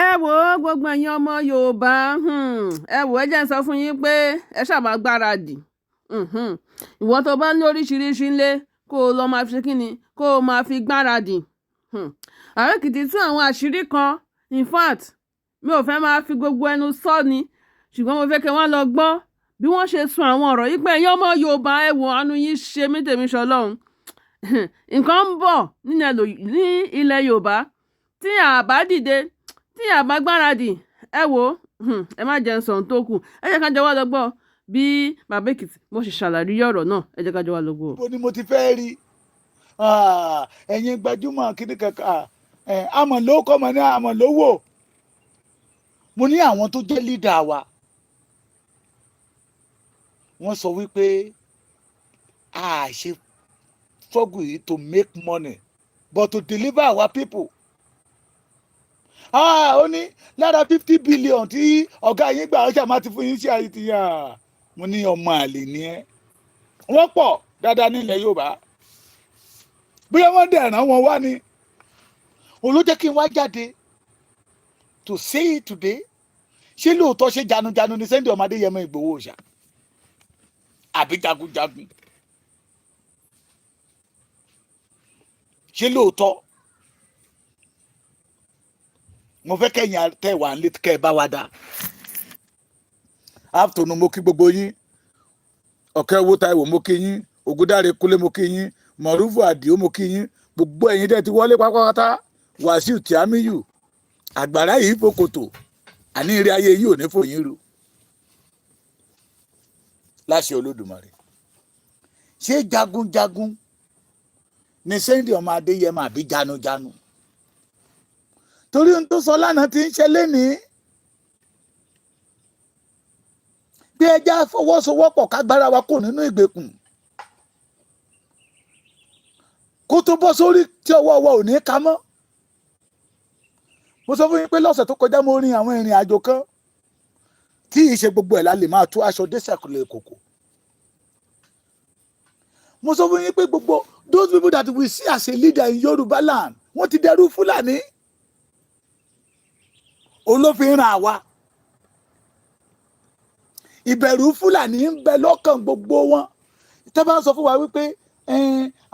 Ẹ wo gbogbo ẹ̀yin ọmọ Yorùbá, ẹ wò, ẹ jẹ́ n sọ fún yín pé ẹ ṣáà máa gbáradì. Ìwọ tó bá ní oríṣiríṣi ńlé, kó o lọ máa fi ṣe kíni, kó o máa fi gbáradì. Bàbá Èkìtì tú àwọn àṣírí kan. In fact, mi ò fẹ́ máa fi gbogbo ẹnu sọ ni, ṣùgbọ́n mo fẹ́ kí wọ́n lọ gbọ́ bí wọ́n ṣe sọ àwọn ọ̀rọ̀ yìí pé ẹ̀yin ọmọ Yorùbá, ẹ wò, àánú yín ṣe mí, tèmi ṣọlọ́run. Nǹkan ń bọ̀ ní ilẹ̀ Yorùbá tí a bá dìde, tí a bá gbáradì. Ẹ wò, ẹ má jẹ́ n sọ ohun tó kù. Ẹ jẹ́ ká jọ wá lọ gbọ́ bí Bàbá Èkìtì bó ṣe ṣàlàyé ọ̀rọ̀ náà. Ẹ jẹ́ ká jọ wá lọ gbọ́. Bó ni mo ti fẹ́ rí ẹ̀yin gbajúmọ̀ kíní kankan, àmọ̀ ló kọ́ mọ̀ ní àmọ̀ lówó. Mo ní àwọn tó jẹ́ leader wa, wọ́n sọ wípé a ṣe struggle yìí to make money but to deliver our people. Ah, ó ní lára 50 billion tí ọ̀gá yín gbà, ọjà máa ti fún yín sí àyè ti yà. Mo ní ọmọ àlè ni ẹ́. Wọ́n pọ̀ dáadáa nílẹ̀ Yorùbá, bóyá wọ́n dẹ̀ ràn wọ́n wá ni. Òun ló jẹ́ kí n wá jáde to say it today. Ṣé lóòótọ́, ṣe janujanu ni Sunday ọmọdé Yẹmọ Ìgbòho ṣá, àbí jagunjagun? Ṣé lóòótọ́? Mo fẹ́ kẹ́yìn tẹ́ wà nílé, kẹ́ ẹ bá wa dá. Afternoon, mo kí gbogbo yín. Ọ̀kẹ́ owó Táíwò, mo kí yín. Ògúndáre Kúlé, mo kí yín. Mọ̀rúfù Àdìó, mo kí yín. Gbogbo ẹ̀yin tẹ́ ti wọlé pátápátá, Wàsíù Tìámíyù, àgbàrá yìí fòkòtò, àní eré ayé yìí ò ní fòyín ru láṣẹ Olódùmarè. Ṣé jagunjagun ní Sunday ọmọ Adéyẹmọ, àbí janujanu? Torí ohun tó sọ lánàá ti ń ṣe lénìí, bí ẹja fọwọ́sowọ́pọ̀ kágbára wa kò nínú ìgbèkùn, kó tó bọ́ sórí tí ọwọ́ wa ò ní ká mọ́. Mo sọ fún yín pé lọ́sẹ̀ tó kọjá, mo rin àwọn ìrìn àjò kan tí ì ṣe gbogbo ẹ̀ la lè máa tú aṣọ dé sẹ̀kùlẹ̀ kòkò. Mo sọ fún yín pé gbogbo those people that we see as a leader in Yorùbá land, wọ́n ti dẹrú Fúlàní. Olófin ràn àwa, ìbẹ̀rù Fúlàní ń bẹ lọ́kàn gbogbo wọn. Tẹ́ bá ń sọ fún wa wípé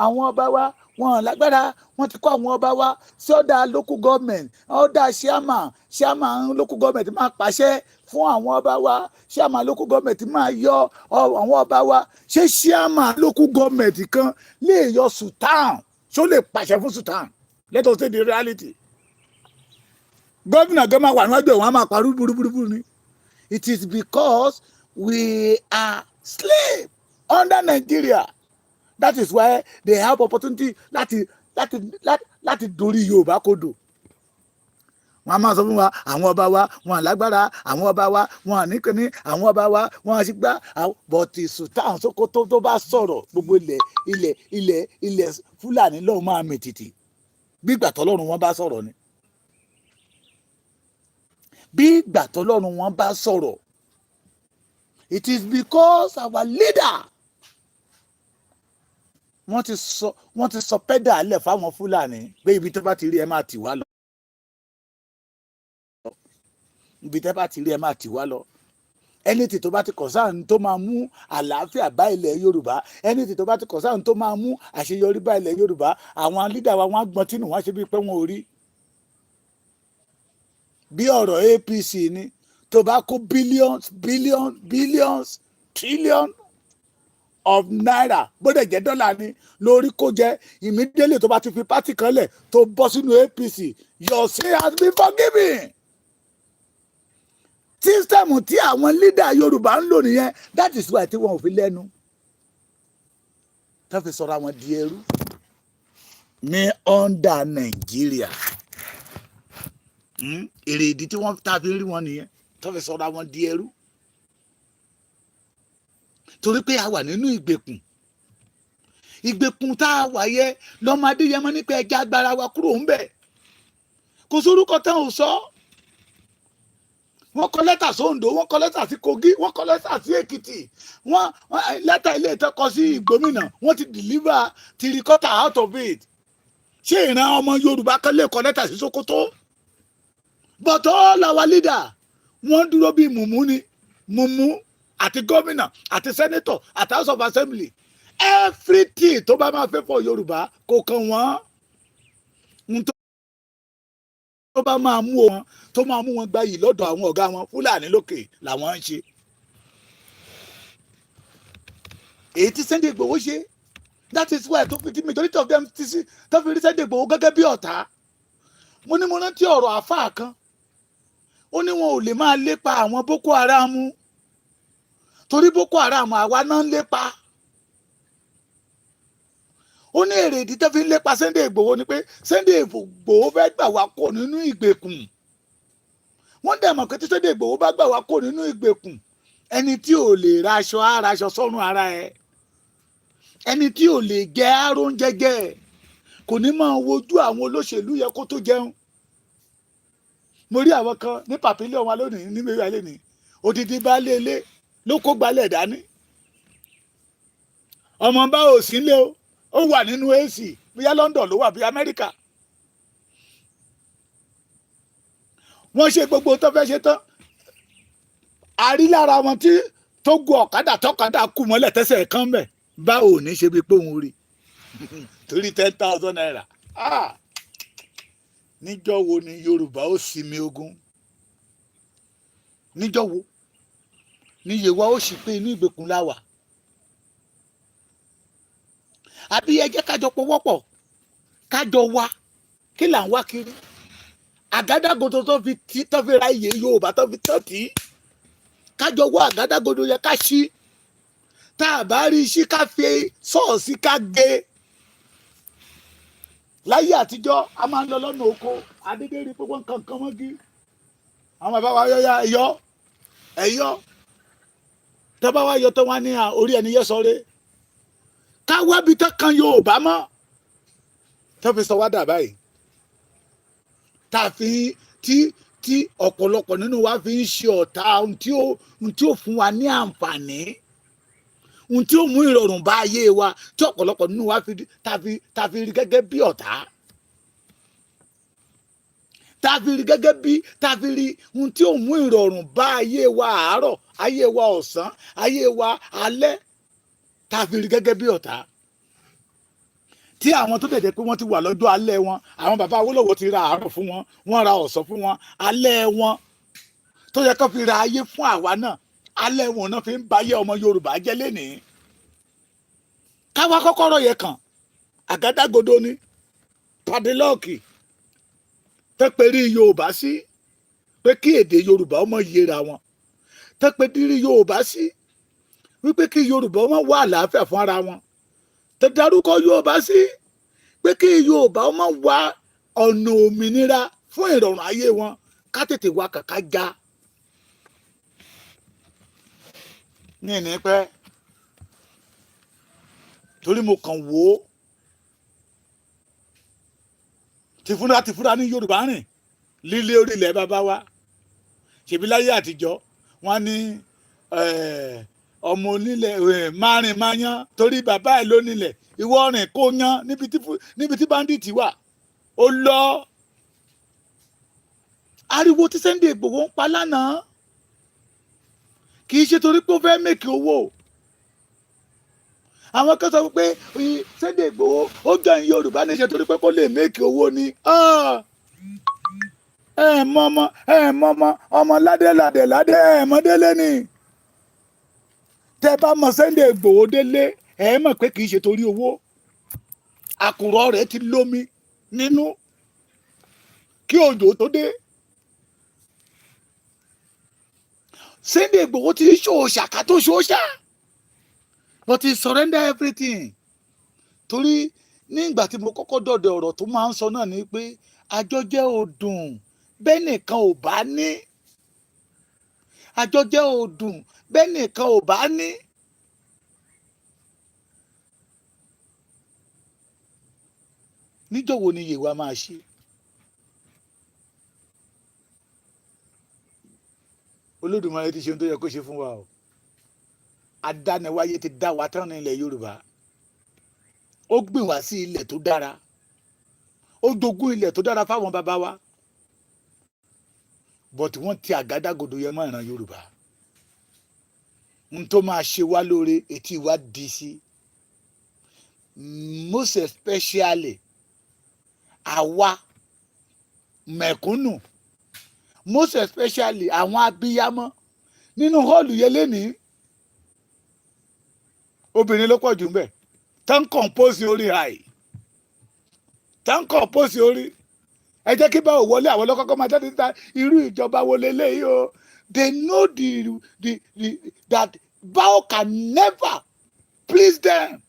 àwọn ọba wa wọn lágbára, wọn ti kó àwọn ọba wa sí ọ̀dà local government, ọ̀dà chairman. Chairman local government máa pàṣẹ fún àwọn ọba wa, chairman local government máa yọ àwọn ọba wa. Ṣé chairman local government kan lè yọ sultan? Ṣó lè pàṣẹ fún sultan? Let us take the reality. Gómìnà gan máa wà níwájú ẹ̀, wọ́n á máa parí burúburú ni. It is because we are slave under Nigeria. That is why they have opportunity láti dorí Yorùbá kodò. Wọn a máa sọ fún wa, àwọn ọba wa wọn lágbára, àwọn ọba wa wọn ní kíní, àwọn ọba wa wọn sì gbá. But Sultan Sokoto tó bá sọ̀rọ̀, gbogbo ilẹ̀ Fúlàní lọ́hùn máa mì tìtì, bí ìgbà tọ́lọ́run wọn bá sọ̀rọ̀ ni, bí ìgbà tọ́lọ́run wọn bá sọ̀rọ̀. It is because our leader, wọ́n ti sọ pẹ́dà lẹ̀ fáwọn Fúlàní pé ibi tó bá ti rí ẹ máa tì wá lọ, ibi tó bá ti rí ẹ máa tì wá lọ. Anything tó bá ti concern tó máa mú àlàáfíà bá ilẹ̀ Yorùbá, anything tó bá ti concern tó máa mú àṣeyọrí bá ilẹ̀ Yorùbá, àwọn leader wa, wọ́n á gbọ́n tínú wọ́n ṣe bíi pé wọ́n ò rí. Bí ọ̀rọ̀ APC ni, tó bá kó billions, billions, billions, trillion of naira, bó dẹ̀ jẹ́ dọ́là ni lórí kó jẹ́, immediately tó bá ti fi party kan lẹ̀ tó bọ́ sínú APC, your sin has been forgiven. System tí àwọn leader Yorùbá ń lò nìyẹn. That is why tí wọn ò fi lẹ́nu tó fi sọ̀rọ̀ àwọn di ẹrú ní under Nàìjíríà. Èrè ìdí tí wọ́n tá a fi ń rí wọn nìyẹn, tó fi sọ̀rọ̀ àwọn di ẹrú, torí pé a wà nínú ìgbèkùn. Ìgbèkùn tá a wà yẹ lọ́mọdé yẹn mọ́ nípa ẹja agbára wa kúrò ń bẹ̀. Kò sórúkọ tán ò sọ. Wọ́n kọ lẹ́tà sóńdó, wọ́n kọ lẹ́tà sí Kogi, wọ́n kọ lẹ́tà sí Èkìtì, wọ́n lẹ́tà ilé ìtọ́kọ sí ìgbómìnà. Wọ́n ti deliver three quarter out of it. Ṣé ìran ọmọ Yorùbá kan lè kọ lẹ́tà sí Sókótó? But all our leader, wọ́n dúró bíi mùmú ni, mùmú àti gómìnà àti senator àti House of Assembly. Everything tó bá máa fẹ́ fọ́ Yorùbá kò kàn wọ́n. N tó bá máa mú wọn, tó máa mú wọn gbayì lọ́dọ̀ àwọn ọ̀gá wọn Fúlàní lókè làwọn ń ṣe. Èyí tí Sunday Igboho ṣe, that is why tó fi tí majority of them ti sí tó fi rí Sunday Igboho gẹ́gẹ́ bí ọ̀tá. Mo ní mo rántí ọ̀rọ̀ àáfàá kan, ó ní wọn ò lè máa lépa àwọn Boko Haram, torí Boko Haram àwa náà ń lépa. Ó ní èrè ìdí tó fi ń lépa Sunday Igboho ni pé Sunday Igboho fẹ́ gbà wá kó nínú ìgbèkùn. Wọ́n dẹ̀ mọ̀ pé tí Sunday Igboho bá gbà wá kó nínú ìgbèkùn, ẹni tí ò lè ra aṣọ á ra aṣọ sọ́run ara ẹ̀, ẹni tí ò lè jẹ àrùn jẹjẹ, kò ní máa wojú àwọn olóṣèlú yẹ kó tó jẹun. Mo rí àwọn kan ní pàpílẹ̀ wọn lónìí ní mẹ́wàá lónìí, odidi baálé ilé ló kó gbalẹ̀ dání. Ọmọ bá ò sí ilé o, ó wà nínú AC, bóyá London ló wà, bí Amẹ́ríkà. Wọ́n ṣe gbogbo tó fẹ́ ṣe tán, a rí lára wọn tí tó gun ọ̀kadà, tọ́kadà kú mọ́lẹ̀ tẹ́sẹ̀ kan bẹ̀. Báwo ní ṣe bí pé òun rí torí ₦10,000? Ah! Níjọ́ wo ni Yorùbá ó sinmi ogun? Níjọ́ wo ní Yewa ó sì pé inú ìgbèkùn la wà? Àbí ẹ jẹ́ kájọ pọwọ́pọ̀, kájọ wá kí là ń wá kiri? Àgádágodo tó fi tí tó fi ra iye Yorùbá tó fi tán tí kájọ wá àgádágodo yẹ ká ṣí. Tá a bá rí sí, ká fi ṣọ́ọ̀ṣì ká gé. Láyé àtijọ́, a máa ń lọ lọ́nà oko, adédè rí pé wọ́n kàn kàn mọ́gí. Àwọn bàbá wa yọ ẹ̀yọ́ ẹ̀yọ́ tó bá wá yọ tó wá ní orí ẹni yẹ sọ̀rọ̀ ká wábi tó kan Yorùbá mọ́, tó fi sọ wá dà báyìí, tá a fi tí ọ̀pọ̀lọpọ̀ nínú wa fi ń ṣe ọ̀tá ohun tí ó fún wa ní àǹfààní, ohun tí ó mú ìrọ̀rùn bá ayé wa, tí ọ̀pọ̀lọpọ̀ nínú wa fi tá a fi rí gẹ́gẹ́ bí ọ̀tá, tá a fi rí gẹ́gẹ́ bí tá a fi rí ohun tí ó mú ìrọ̀rùn bá ayé wa àárọ̀, ayé wa ọ̀sán, ayé wa alẹ́, tá a fi rí gẹ́gẹ́ bí ọ̀tá, tí àwọn tó dẹ̀dẹ̀ pé wọ́n ti wà lọ́jọ́ alẹ́ wọn. Àwọn bàbá Awólọ́wọ̀ ti ra àárọ̀ fún wọn, wọ́n ra ọ̀sán fún wọn, alẹ́ wọn tó yẹ kó fi ra ayé fún àwa náà, alẹ́ wọn náà fi ń bayé ọmọ Yorùbá jẹ́ lénìí. Káwá kọ́kọ́rọ́ yẹ kàn, àgádágodo ni padlock tẹ́pẹ́rí Yorùbá sí pé kí èdè Yorùbá ọmọ yẹra wọn, tẹ́pẹ́rí Yorùbá sí wípé kí Yorùbá ọmọ wà àlàáfíà fún ara wọn, tẹ́ dárúkọ Yorùbá sí pé kí Yorùbá ọmọ wá ọ̀nà òmìnira fún ìrọ̀rùn ayé wọn, ká tètè wá kàkà já ní ìní pẹ́, torí mo kàn wò ó tìfúnra tìfúnra ní Yorùbá rìn lílé orílẹ̀ bàbá wa. Ṣèbí láyé àtijọ́, wọ́n ní ọmọ onílẹ̀ márìn máa yán torí bàbá ẹ̀ ló nílẹ̀. Ìwọ rìn kó yán níbi tí bandit wà ó lọ. Ariwo tí Sunday Igboho ń pa lánàá, kì í ṣe torí pé ó fẹ́ make owó. Àwọn kan sọ pé Sunday Igboho ó join Yorùbá Nation torí pé kó lè make owó ni. Ẹ mọ ọmọ, ẹ mọ ọmọ, ọmọ ládé ládé ládé, ẹ mọ délé ni. Tẹ bá mọ Sunday Igboho délé, ẹ mọ̀ pé kì í ṣe torí owó. Àkùrọ̀ rẹ̀ ti lómi nínú kí òjò tó dé. Sunday Igboho ti ṣòṣà ká tó ṣòṣà, but he surrender everything. Torí nígbà tí mo kọ́kọ́ dọ̀dọ̀, ọ̀rọ̀ tó máa ń sọ náà ni pé àjọjẹ ò dùn bẹ́ẹ̀ nìkan ò bá ní, àjọjẹ ò dùn bẹ́ẹ̀ nìkan ò bá ní. Níjọ́ wo ni Yewa máa ṣe? Olódùmarè ti ṣe ohun tó yẹ kó ṣe fún wa o. Adániwáyé ti dá wa tán ní ilẹ̀ Yorùbá. Ó gbìn wá sí ilẹ̀ tó dára, ó jogún ilẹ̀ tó dára fáwọn bàbá wa. But wọ́n ti àgádágodo yẹn mọ́ ìran Yorùbá. N tó máa ṣe wá lóore, etí wa di sí, most especially àwa mẹ̀kúnnù, most especially àwọn abiyamọ nínú hall yẹn lénìí. Obìnrin ló pọ̀ jù ń bẹ̀ tán compose orí àì tán compose orí. Ẹ jẹ́ kí báwo wọlé, àwọn ọlọ́kọ́kọ́ máa jáde níta. Irú ìjọba wo leléyìí o? They know the that BAO can never please them,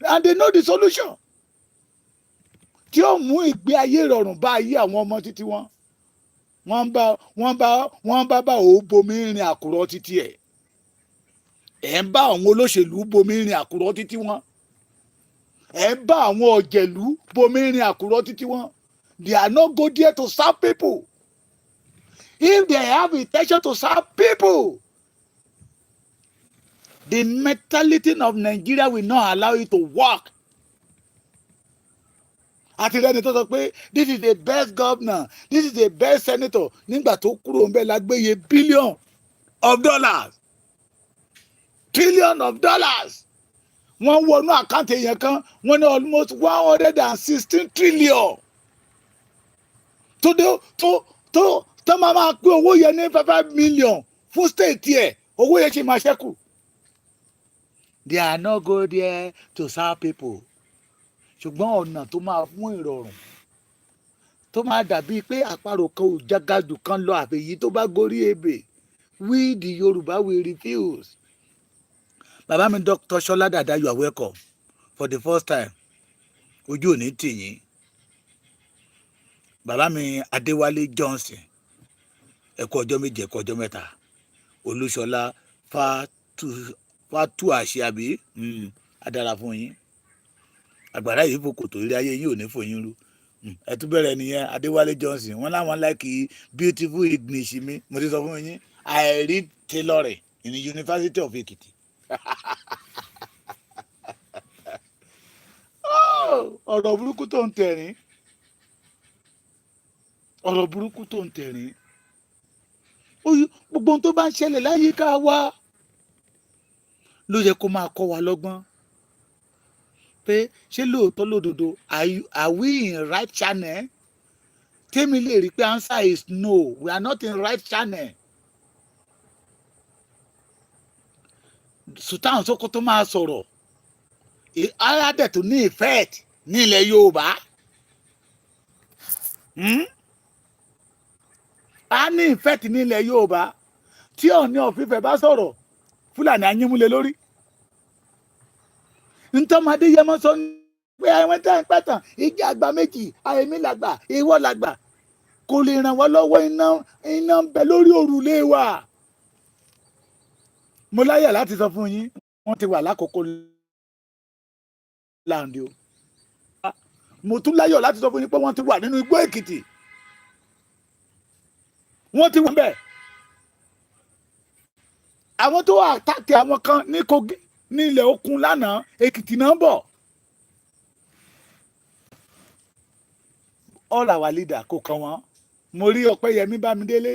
and they know the solution tí ó mú ìgbé ayé rọrùn bá ayé àwọn ọmọ títí wọn. Wọ́n bá bá ò bomi rin àkùrọ̀ títí ẹ̀. Ẹ̀ ń bá àwọn olóṣèlú bomi rin àkùrọ̀ títí wọn, ẹ̀ ń bá àwọn ọ̀jẹ̀lú bomi rin àkùrọ̀ títí wọn. They are not go there to serve people. If they have intention to serve people, the mentality of Nigeria will not allow you to work. Àti rẹni tó sọ pé this is the best governor, this is the best senator. Nígbà tó kúrò ń bẹ lágbéye billion of dollars, trillion of dollars, wọ́n wọnú account èèyàn kan, wọ́n ní almost 116 trillion tó dé tó máa pín owó yẹn ní 5 million fún state yẹ, owó yẹn ṣe máa ṣẹ́kù. They are not go there to serve people, ṣùgbọ́n ọ̀nà tó máa fún ìrọ̀rùn, tó máa dàbí pé àparò kan ò jágajù kan lọ, àfẹ̀yí tó bá gorí ebè. We the Yorùbá will refuse. Bàbá mi Dr. Ṣọlá Dàda, you are welcome for the first time. Ojú ò ní tì yín. Bàbá mi Adéwálé Johnson, ẹ kú ọjọ́ 7, ẹ kú ọjọ́ 3. Olúṣọlá Fatu àbí adára fún yín. Àgbàrá yìí fò kòtò ilé ayé yín, ò ní fò yín rú. Ẹ tún bẹ̀rẹ̀ nìyẹn. Adéwálé Johnson, wọ́n láwọn like beautiful English mi. Mo ti sọ fún yín, I read tailoring in the University of Ekiti. Oh, ọ̀rọ̀ burúkú tó ń tẹ̀rín, ọ̀rọ̀ burúkú tó ń tẹ̀rín. Gbogbo ohun tó bá ń ṣẹlẹ̀ láyìíká wa ló yẹ kó máa kọ́ wa lọ́gbọ́n pé ṣé lóòótọ́ lódodo, are we in right channel? Tèmi lè rí pé answer is no, we are not in right channel. Sultan Sokoto máa sọ̀rọ̀ aládẹ̀ tó ní effect ní ilẹ̀ Yorùbá. A ní effect ní ilẹ̀ Yorùbá. Tí Ọọ̀ni of Ifẹ̀ bá sọ̀rọ̀, Fúlàní anyínmúlẹ̀ lórí ntọ́mọdé yẹmọ sọ pé àwọn tẹ́ ń pẹ̀tàn ìjà àgbà méjì, àìmí làgbà, ìwọ làgbà, kò lè ràn wá lọ́wọ́. Iná iná ń bẹ lórí òrùlé wa. Mo láyà láti sọ fún yín, wọ́n ti wà lákòókò láǹdí o. Mo tún láyọ̀ láti sọ fún yín pé wọ́n ti wà nínú igbó Èkìtì, wọ́n ti wà bẹ́ẹ̀. Àwọn tó attack àwọn kan ní Kogi, ní ilẹ̀ Òkun lánàá, Èkìtì náà ń bọ̀. All our leader, kò kàn wọ́n. Mo rí Ọpẹ́yẹmí Bámidélé,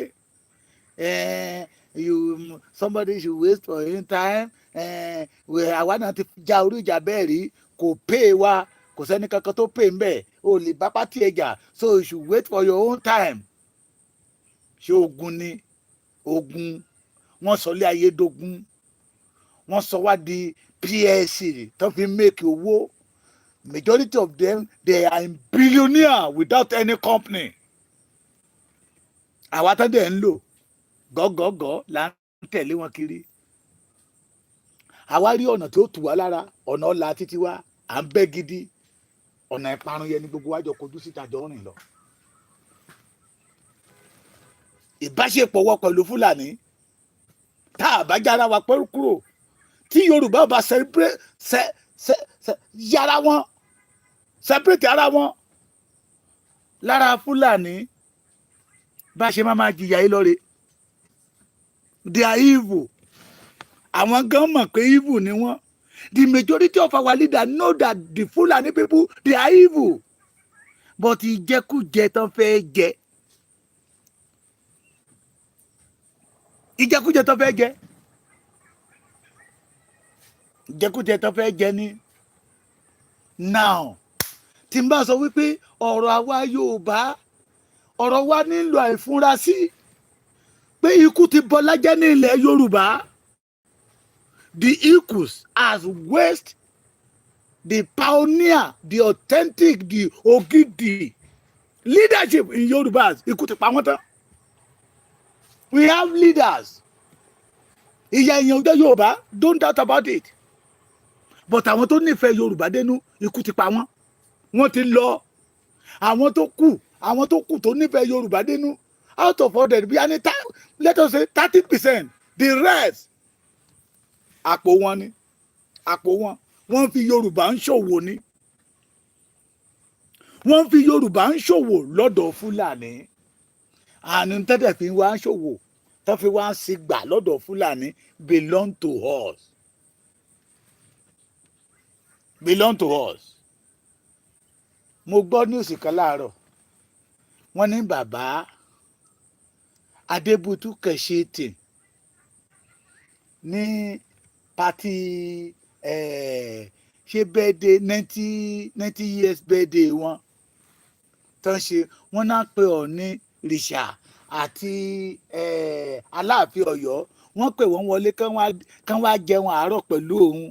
you somebody should wait for him time. Àwa náà ti já orí ìjà bẹ́ẹ̀ rí, kò pay wa, kò sẹ́ni kankan tó pay ń bẹ̀. O lè bá party ẹ̀ jà, so you should wait for your own time. Ṣé ogun ni ogun? Wọ́n sọ lé ayé dógún, wọ́n sọ wá di PSC tó fi make owó. Majority of them, they are in billionaire without any company. Àwa tó dẹ̀ ń lò gọ́gọ́gọ́ là ń tẹ̀lé wọn kiri. Àwa rí ọ̀nà tó tù wá lára, ọ̀nà ọ̀la títí wa à ń bẹ́ gidi. Ọ̀nà ìparun yẹn ni gbogbo wa jọ kojú síta jọ rìn lọ. Ìbáṣepọ̀ wọ pẹ̀lú Fúlàní, tá a bá jára wa pẹ̀lú kúrò, tí Yorùbá bá separate sẹ sẹ sẹ yára wọn, separate ara wọn lára Fúlàní, bá a ṣe máa máa jìyà yìí lọ́re. They are evil. Àwọn gan mọ̀ pé evil ni wọ́n. The majority of our leaders know that the Fulani people, they are evil, but ìjẹkújẹ tán fẹ́ jẹ. Ìjẹkújẹ tó fẹ́ jẹ, ìjẹkújẹ tó fẹ́ jẹ ni. Now, tí n bá sọ wípé ọ̀rọ̀ àwa Yorùbá, ọ̀rọ̀ wa nílò àìfúnrasí pé ikú ti bọlá jẹ́ ní ilẹ̀ Yorùbá. The Ikus has waste the pioneer, the authentic, the ògidì leadership in Yorùbá. Ikú ti pa wọ́n tán. We have leaders. Ìyá èèyàn ọjọ́ Yorùbá, don't doubt about it, but àwọn tó nífẹ̀ẹ́ Yorùbá dénú, ikú ti pa wọ́n, wọ́n ti lọ. Àwọn tó kù, àwọn tó kù tó nífẹ̀ẹ́ Yorùbá dénú, out of 100, bí a ní, let us say 30%. The rest, àpò wọn ni, àpò wọn. Wọ́n fi Yorùbá ń ṣòwò ni. Wọ́n fi Yorùbá ń ṣòwò lọ́dọ̀ Fúlàní. Àní tẹ́tẹ̀ fi wá ń ṣòwò, tó fi wá ń sí gbà lọ́dọ̀ Fúlàní, belong to us, belong to us. Mo gbọ́ news kan láàárọ̀, wọ́n ní bàbá Adébútú Kẹ̀ṣẹ́tì ní party, ṣe birthday, 90 years birthday wọn tán ṣe, wọ́n náà pé Ọ̀ọ̀ni rìṣà àti Aláàfin Ọ̀yọ́. Wọ́n pè wọ́n wọlé kán wá jẹun àárọ̀ pẹ̀lú òun.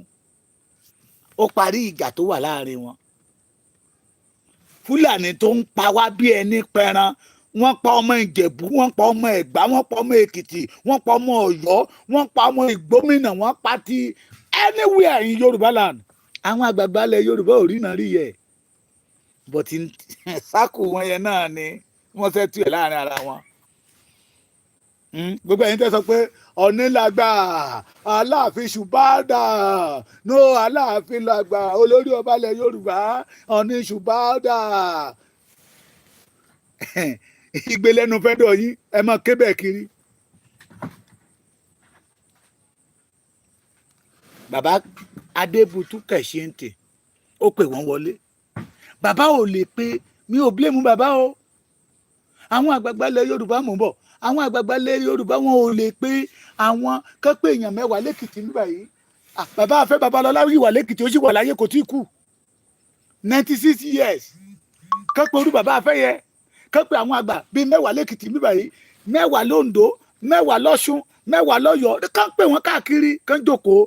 Ó parí ìjà tó wà láàrin wọn. Fúlàní tó ń pa wá bí ẹni pẹran, wọ́n pa ọmọ Ìjẹ̀bú, wọ́n pa ọmọ Ẹ̀gbá, wọ́n pa ọmọ Èkìtì, wọ́n pa ọmọ Ọ̀yọ́, wọ́n pa ọmọ Ìgbómìnà, wọ́n pa ti anywhere in Yorùbá land. Àwọn àgbààgbà ilẹ̀ Yorùbá ò rí náà rí yẹ, but sákò wọn yẹn náà ni wọ́n fẹ́ tú ẹ̀ láàrin ara wọn. Gbogbo ẹ̀yin tẹ́ sọ pé Ọ̀ní làgbà, Aláàfin ṣùbádà, no, Aláàfin làgbà, olórí ọba ilẹ̀ Yorùbá, Ọ̀ní ṣùbádà, ìgbé lẹ́nu fẹ́ dọ̀ yín, ẹ máa kébẹ̀ kiri. Bàbá Adébútú Kẹ̀síntì, ó pè wọ́n wọlé. Bàbá ò lè pé mi ò blame bàbá o. Àwọn àgbààgbà ilẹ̀ Yorùbá, mò ń bọ̀. Àwọn àgbààgbà ilẹ̀ Yorùbá, wọn ò lè pé àwọn kán pé èèyàn 10 lẹ́kìtì nígbà yìí. Bàbá Afẹ́ Babalọ́lá yìí wà lẹ́kìtì, ó sì wà láyé, kò tí ì kú, 96 years. Kán pé orú bàbá Afẹ́ yẹ, kán pé àwọn àgbà bíi 10 lẹ́kìtì nígbà yìí, 10 lóńdó, 10 lọ́ṣun, 10 lọ́yọ̀ọ́, kán pé wọ́n káàkiri, kán jókòó.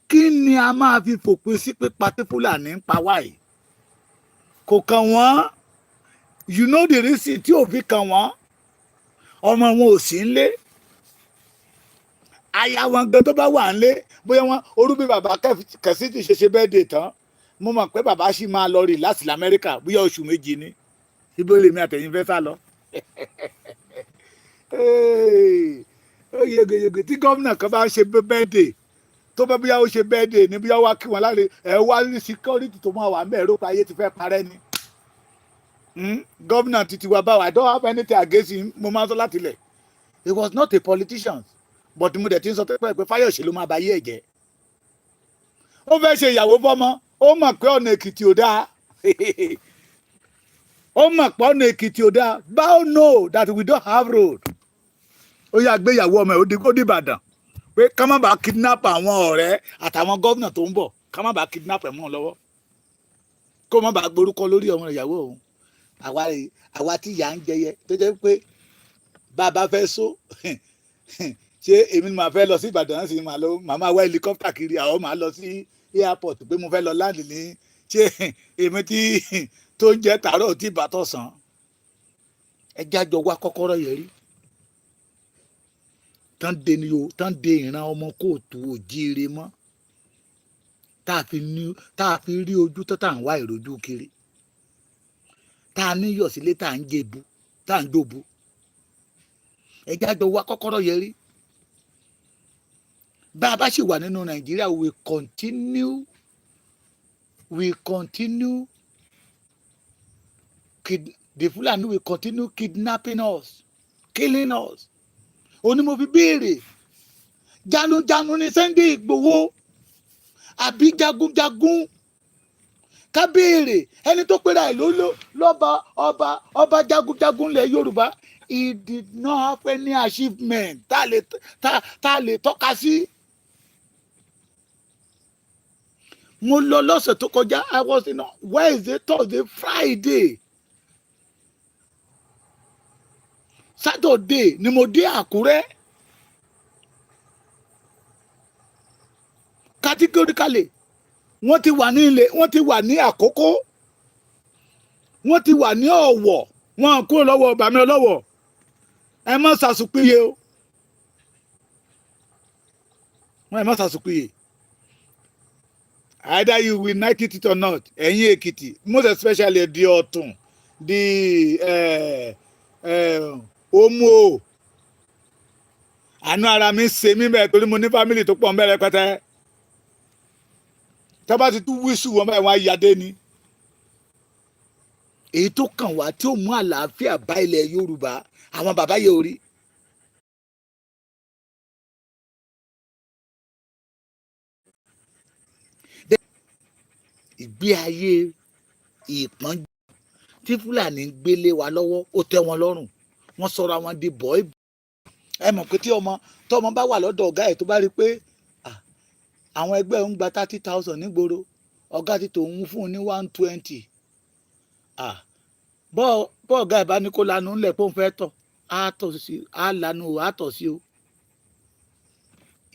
Kí ni a máa fi fòpin sí pípa tí Fúlàní ń pa wáyìí? Kò kàn wọ́n. You know the reason tí ò fi kàn wọ́n? Ọmọ wọn ò sí nlé, aya wọn gan tó bá wà nlé, bóyá wọn orú bí bàbá Kẹ̀sí ti ṣe birthday tán, mo mọ̀ pé bàbá sì máa lọ rí láti Amẹ́ríkà bóyá oṣù 2 ni. Ibo lèmi àtẹ̀yìn fẹ́ sá lọ? Ó yegeyege tí gómìnà kan bá ń ṣe birthday, tó bá bóyá ó ṣe birthday ní, bóyá wá kí wọn láre, ẹ wá ní security tó máa wà ń bẹ̀, rò pé ayé ti fẹ́ parẹ́ ni. Gómìnà títí wa báwa, I don't have anything against him. Mo máa ń sọ láti ilẹ̀, he was not a politician, but mo dẹ̀ ti ń sọ pé Fáyọ̀ṣe ló máa ba ayé ẹ̀ jẹ́. Ó fẹ́ ṣe ìyàwó fọ́mọ, ó mọ̀ pé ọ̀nà Èkìtì ò dáa. Ó mọ̀ pé ọ̀nà Èkìtì ò dáa. Báwo know that we don't have road? Ó yà gbé ìyàwó ọmọ ẹ̀, ó di Ìbàdàn pé ká má bàa kidnap àwọn ọ̀rẹ́ àtàwọn gómìnà tó ń bọ̀, ká má bàa kidnap ẹ̀ mọ́ ọ lọ́wọ́, kó má bàa gborúkọ lórí ọmọ ìyàwó òun. Àwa tí ìyà ń jẹyẹ, tó jẹ́ pé bàbá fẹ́ sọ, ṣé èmi ni màá fẹ́ lọ sí Ìbàdàn sí, màá lọ, màá máa wá helicopter kiri, àwọn màá lọ sí airport pé mo fẹ́ lọ land ní? Ṣé èmi tí tó ń jẹ́ tàárọ̀ tí ìbátan sàn? Ẹ jájọ wá kọ́kọ́rọ́ yẹn rí tán de ni o, tán de ìran ọmọ kóòtù òjíire mọ́, tá a fi ní, tá a fi rí ojú tó, tá à ń wá ìrojú kiri, tá a níyọ̀ sílé, tá à ń jẹbu, tá à ń jòbu. Ẹ jájọ wá kọ́kọ́rọ́ yẹn rí. Bá a bá ṣì wà nínú Nàìjíríà, we continue the Fulani will continue kidnapping us, killing us. Òní mo fi béèrè, jagunjagun ní Sunday Igboho àbí jagunjagun? Ká béèrè ẹni tó pera ẹ̀ ló lọ́ba, ọba, ọba jagunjagun lẹ̀ Yorùbá. He did not have any achievement tá a lè tọ́ka sí. Mo lọ lọ́sẹ̀ tó kọjá. I was in Wednesday, Thursday, Friday, Saturday ni mo dé Àkúrẹ́. Categorically, wọ́n ti wà ní ilé, wọ́n ti wà ní Àkókó, wọ́n ti wà ní Ọ̀wọ̀, wọ́n kúrò lọ́wọ́ bàmí ọlọ́wọ̀. Ẹ má sàsùpìyè o, wọ́n ẹ má sàsùpìyè. Either you will like it or not, ẹ̀yin Èkìtì, most especially the Ọ̀tún, the Òmùò, àánú ara mi ṣe mí bẹ́ẹ̀ torí mo ní family tó pọ̀ ń bẹ̀rẹ̀ pẹ́tẹ́. Tọ́ bá ti tún wíṣù wọn báyìí, wọ́n á yadé ni. Èyí tó kàn wá tí ó mú àlàáfíà bá ilẹ̀ Yorùbá, àwọn bàbá yẹ orí. Ìgbé ayé ìpọ́njú tí Fúlàní ń gbélé wa lọ́wọ́, ó tẹ́ wọn lọ́rùn. Wọ́n sọra wọn di bọ́ì. Ẹ mọ̀ pé tí ọmọ tọmọ bá wà lọ́dọ̀ ọ̀gá ẹ̀, tó bá rí i pé àwọn ẹgbẹ́ ń gba 30,000 nígboro, ọ̀gá ti tòun fún un ní 120, bọ́ ọ̀gá ẹ̀ bá ní kó lanu ńlẹ̀ pé òun fẹ́ tọ̀, á tọ̀ sí, á lanu o, á tọ̀ sí o.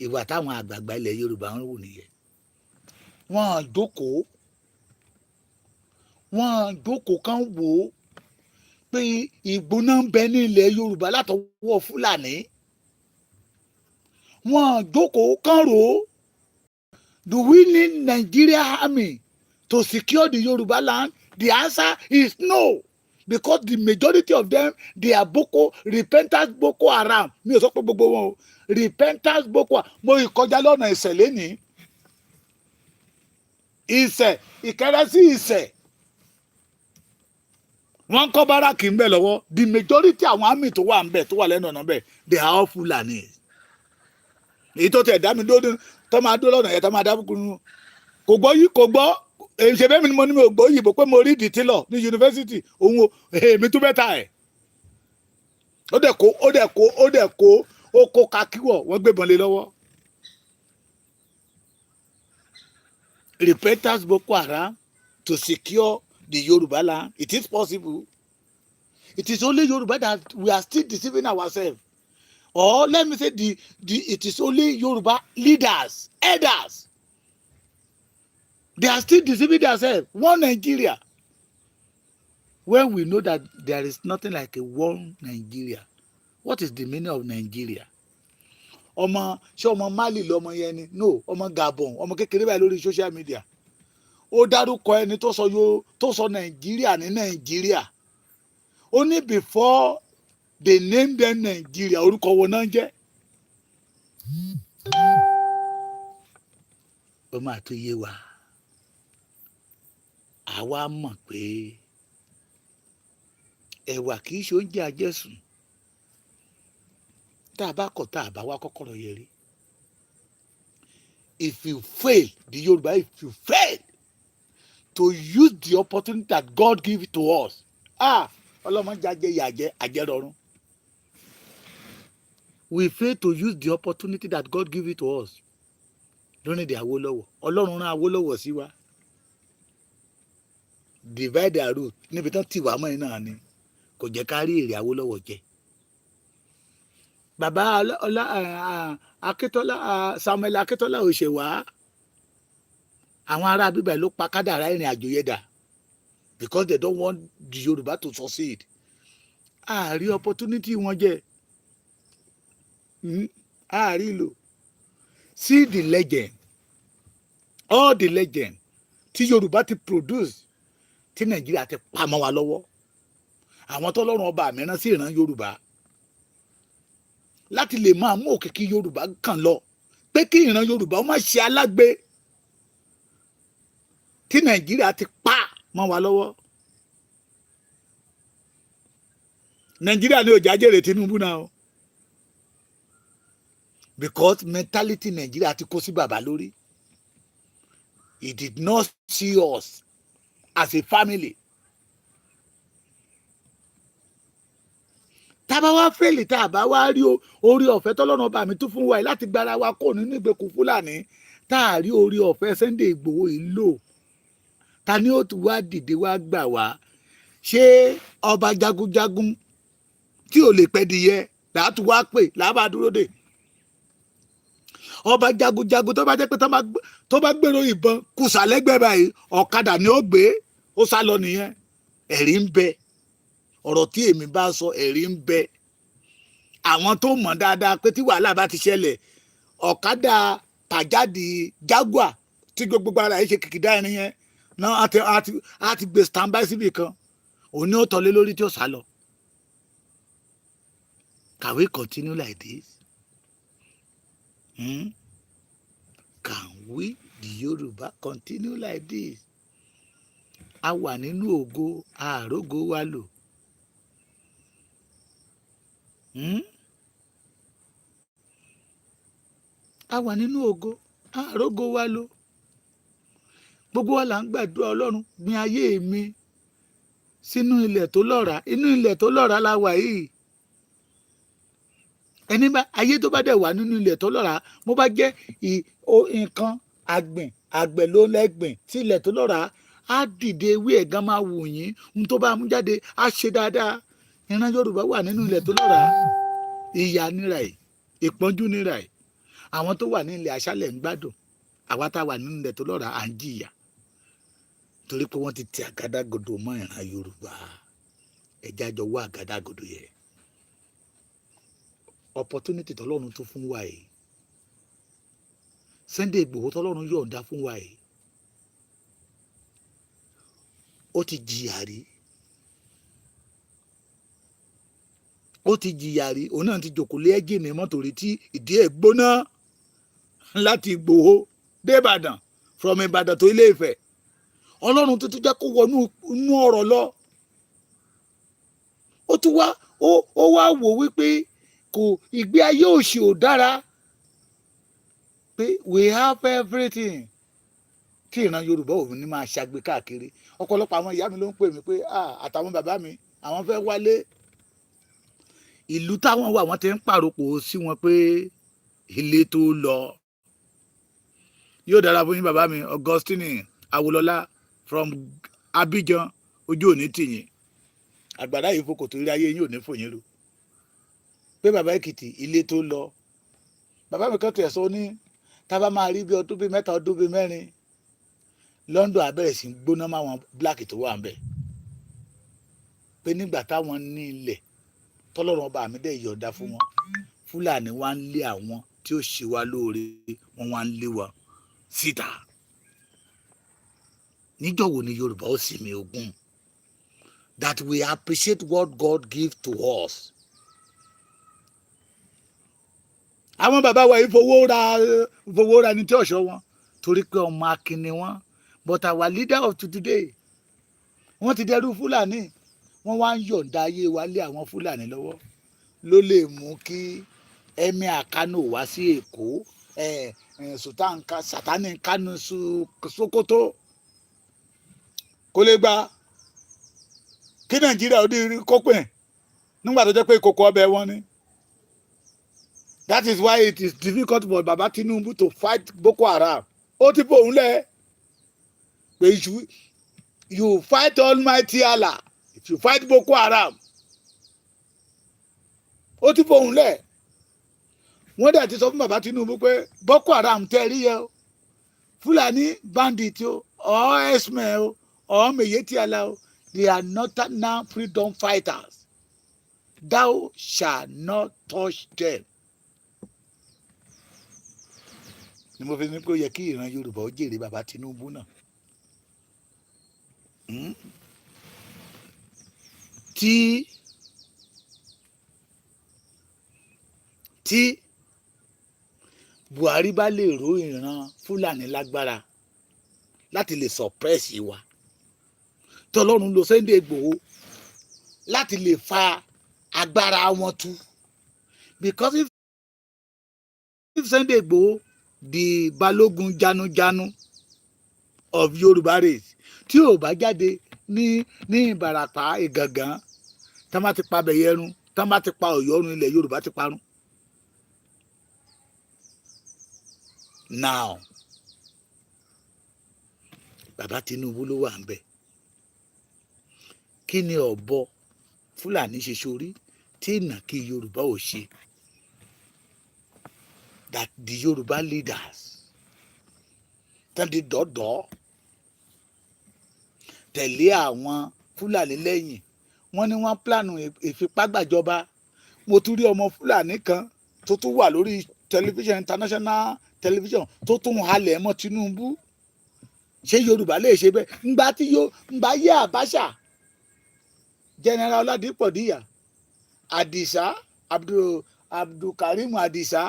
Ìwà táwọn àgbààgbà ilẹ̀ Yorùbá ń wù nìyẹn. Wọ́n jókòó, wọ́n jókòó kán wò ó pé ìgbóná ń bẹ ní ilẹ̀ Yorùbá látọwọ́ Fúlàní. Wọ́n jókòó kán rò ó: do we need Nigeria army to secure the Yoruba land? The answer is no, because the majority of them, they are Boko repentance, Boko Haram. Mi ò sọ pé gbogbo wọn o, repentance Boko Haram. Mo ìkọjá lọ́nà Ìṣẹ̀ lẹ́nìí, Ìṣẹ̀ Ìkẹrẹ sí Ìṣẹ̀, wọ́n ń kọ́ barrack ń bẹ̀ lọ́wọ́. The majority àwọn army tó wà ń bẹ̀, tó wà lẹ́nu ọ̀nà bẹ̀, they are all Fulani. Èyí tó tẹ̀ dá mi dó tó máa dó lọ́nà yẹn, tó máa dá kúrú, kò gbọ́ yìí, kò gbọ́ èyí ṣe bẹ́ẹ̀ mi ni. Mo ní mi ò gbọ́ òyìnbó pé mo rí ìdí lọ ní yunifásitì òun o. Èmi tún bẹ́ẹ̀ ta ẹ̀. Ó dẹ̀ kó, ó dẹ̀ kó, ó dẹ̀ kó, ó kó kakíwọ̀, wọ́n gbébọn lé lọ́wọ́. Repentance Boko Haram to secure the Yoruba land, it is possible. It is only Yoruba that we are still deceiving ourselves, or let me say the it is only Yoruba leaders, elders, they are still deceiving themselves. One Nigeria, when we know that there is nothing like a one Nigeria. What is the meaning of Nigeria? Ọmọ, ṣé ọmọ Mali lọmọ yẹn ni? No, ọmọ Gabon, ọmọ kékeré báyìí lórí social media, ó dárúkọ ẹni tó sọ yóò tó sọ Nàìjíríà ní Nàìjíríà. Ó ní before they name them Nigeria, orúkọ wo náà jẹ́? Ó máa tó yé wa. Àwa mọ̀ pé ẹ̀wà kì í ṣe oúnjẹ àjẹsùn. Tá a bá kọ̀, tá a bá wá kọ́kọ́rọ́ yẹn rí. If you fail, the Yorùbá, if you fail to use the opportunity that God give to us, ah, ọlọ́mọdé ajẹ́ ìyàjẹ́ àjẹrọ̀rùn. We fail to use the opportunity that God give it to us during the Awólọ́wọ̀. Ọlọ́run rán Awólọ́wọ̀ sí wa, divide their root níbi tán tì wá mọ́ iná ni kò jẹ́ ká rí èrè Awólọ́wọ̀ jẹ. Bàbá ọlá Akíntọ́lá, Samuel Akíntọ́lá ò ṣe wá. Àwọn ará bíbẹ̀ ló pa kádàrá ìrìn àjò yẹn dà because they don't want the Yorùbá to succeed. Àárí opportunity wọn jẹ, àárí lò. See the legend, all the legend tí Yorùbá ti produce tí Nàìjíríà ti pa mọ́ wa lọ́wọ́, àwọn tọ́lọ́run ọba mìíràn sí ìran Yorùbá láti lè máa mú òkìkí Yorùbá kàn lọ, pé kí ìran Yorùbá ó má ṣe alágbe tí Nàìjíríà ti pa mọ́ wa lọ́wọ́. Nàìjíríà ní òjá jèrè Tinubu náà o, because mentality Nàìjíríà ti kó sí bàbá lórí. He did not see us as a family. Tá a bá wá fail, tá a bá wá rí orí ọ̀fẹ́ tọ́lọ́run ọba mi tún fún wa yìí láti gbára wa kó nínú ìgbèkùn Fúlàní, tá a rí orí ọ̀fẹ́ Sunday Ìgbòho yìí lò, ta ni ó tún wá dìde wá gbà wá? Ṣé ọba jagunjagun tí ò lè pẹ́ dìyẹ làátú wá pè làbá dúró dè? Ọba jagunjagun tó bá jẹ́ pé tó bá gbèrò ìbọn kùsà lẹ́gbẹ̀ẹ́ báyìí, ọ̀kadà ni ó gbé, ó sá lọ nìyẹn. Ẹ̀rí ń bẹ. Ọ̀rọ̀ tí èmi bá sọ, ẹ̀rí ń bẹ. Àwọn tó mọ̀ dáadáa pé tí wàhálà bá ti ṣẹlẹ̀, ọ̀kadà pàjáde Jaguar tí gbogbo ara yìí ṣe kìkìdá irin yẹn náà á ti gbé standby síbì kan, òun ni ó tọ́lé lórí tí ó sá lọ. Can we continue like this? Hmm? Can we, the Yoruba, continue like this? A wà nínú ògo, àrógó wa lò. A wà nínú ògo, àrógó wa lò. Gbogbo wa là ń gbàdúrà, Ọlọ́run gbin ayé mi sínú ilẹ̀ tó lọ́ràá. Inú ilẹ̀ tó lọ́ràá la wà yìí. Ẹni bá ayé tó bá dẹ̀ wà nínú ilẹ̀ tó lọ́ràá, mo bá jẹ́ nǹkan àgbìn, àgbẹ̀ ló lẹ́gbìn tí ilẹ̀ tó lọ́ràá, á dìde, ewé ẹ̀gán máa wù yín, ohun tó bá mú jáde á ṣe dáadáa. Ìran Yorùbá wà nínú ilẹ̀ tó lọ́ràá, ìyà nira ẹ̀, ìpọ́njú nira ẹ̀. Àwọn tó wà ní ilẹ̀ aṣálẹ̀ ń gbádùn, àwa tá a wà nínú ilẹ̀ tó lọ́ràá, à ń jìyà torí pé wọ́n ti ti àgádágodo mọ́ ìran Yorùbá. Ẹ̀já jọ wá àgádágodo yẹn. Opportunity tọ́lọ́run tún fún wa yìí, Sunday Igboho tọ́lọ́run yọ̀ǹda fún wa yìí, ó ti jìyà rí, ó ti jìyà rí. Òun náà ti jòkó lé ẹ́jìnì mọ́tò rí tí ìdí ẹ̀ gbóná láti Ìgbòho dé Ìbàdàn, from Ìbàdàn tó Ilé Ifẹ̀. Ọlọ́run tuntun jẹ́ kó wọnú inú ọ̀rọ̀ lọ. Ó tún wá ó wá wò wípé kò ìgbé ayé òṣì ò dára, pé we have everything tí ìran Yorùbá òun ní máa ṣàgbé káàkiri. Ọ̀pọ̀lọpọ̀ àwọn ìyá mi ló ń pè mí pé, "Ah, àtàwọn bàbá mi, àwọn fẹ́ wálé." Ìlú táwọn wà, wọ́n ti ń pàrokò sí wọn pé ilé tó lọ yóò dára fún yín. Bàbá mi Augustine Awolọlá from Abidjan, ojú òní tìyín, àgbàdá yìí fokò torí ayé yín ò ní fòyín ru. Pé bàbá Èkìtì, ilé tó lọ, bàbá mi kan tẹ̀ sọ ní tá a bá máa rí bí ọdún bíi 3, ọdún bíi 4, London á bẹ̀rẹ̀ sí í gbóná máwọn black tó wà ń bẹ̀, pé nígbà táwọn ní ilẹ̀ tọ́lọ́run ọba mi dẹ̀ yọ̀ọ̀dá fún wọn, Fúlàní wá ń lé àwọn tí ó ṣe wá lóore, wọ́n wá ń lé wa síta. Níjọ́ wo ni Yorùbá ó sì mi ogún that we appreciate what God give to us? Àwọn bàbá wa yìí fowó ra ní tí ọ̀ṣọ́ wọn torí pé ọmọ akin ni wọ́n. But our leader of today, wọ́n ti dẹrú Fúlàní, wọ́n wá ń yọ̀ǹda ayé wa lé àwọn Fúlàní lọ́wọ́. Ló lè mú kí Emir Kano wá sí Èkó, Sultan Sátánì Kano Sokoto, kó lè gba kí Nàìjíríà ó di kópin nígbà tó jẹ́ pé ìkòkò ọbẹ̀ wọn ni. That is why it is difficult for Baba Tinubu to fight Boko Haram. Ó ti fòun lẹ̀ pé you fight Almighty Allah if you fight Boko Haram. Ó ti fòun lẹ̀. Wọ́n dẹ̀ ti sọ fún Baba Tinubu pé Boko Haram tẹ́ rí yẹ o, Fúlàní bandit o, or herdsmen o, or Miyetti Allah o, they are not now freedom fighters. Thou shall not touch them. Ni mo fi ní pé ó yẹ kí ìran Yorùbá ó jèrè Baba Tinubu náà. Tí Buhari bá lè ró ìran Fúlàní lágbára láti lè suppress wa, tọ́lọ́run lo Sunday Igboho láti lè fa agbára wọn tú, because if Sunday Igboho, the Balógun janujanu of Yorùbá race, tí ò bá jáde ní Ìbàràpá, Ìgàngán tá má ti pa bẹ̀yẹrun. Tán bá ti pa Ọ̀yọ́ run, ilẹ̀ Yorùbá ti parun. Now, bàbá Tinubu ló wà ń bẹ̀. Kí ni ọ̀bọ Fúlàní ṣe sórí tí ìnàkí Yorùbá ò ṣe, that the Yorùbá leaders tán di dọ́dọ́ tẹ̀lé àwọn Fúlàní lẹ́yìn? Wọ́n ní wọ́n plan ìfipágbàjọba. Mo tún rí ọmọ Fúlàní kan tó tún wà lórí television, international television, tó tún halẹ̀ mọ́ Tinubu. Ṣé Yorùbá lè ṣe bẹ́ẹ̀? Ńgbà tí yóò ńgbà yé Abacha, General Ọládìpọ̀ Díyà, Àdìsá, Abdulkarim Àdìsá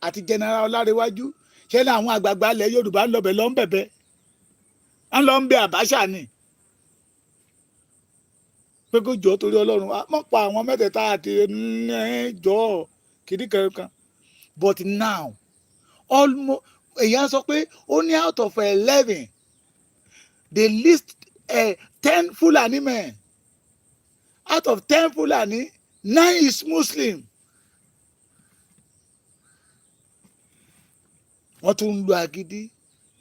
àti General Ọlárẹ̀wájú, ṣé ní àwọn àgbààgbà ilẹ̀ Yorùbá ń lọbẹ̀ lọ ń bẹ̀bẹ̀, ń lọ ń bẹ Abacha ni pé kó jọ torí Ọlọ́run mọ̀ pa àwọn mẹ́tẹ̀ẹ̀ta àti jọ kìdí kankan. But now, almost, èyàn sọ pé ó ní out of 11, they list 10 Fulani men. Out of 10 Fulani, nine is Muslim. Wọ́n tún ń lo agídí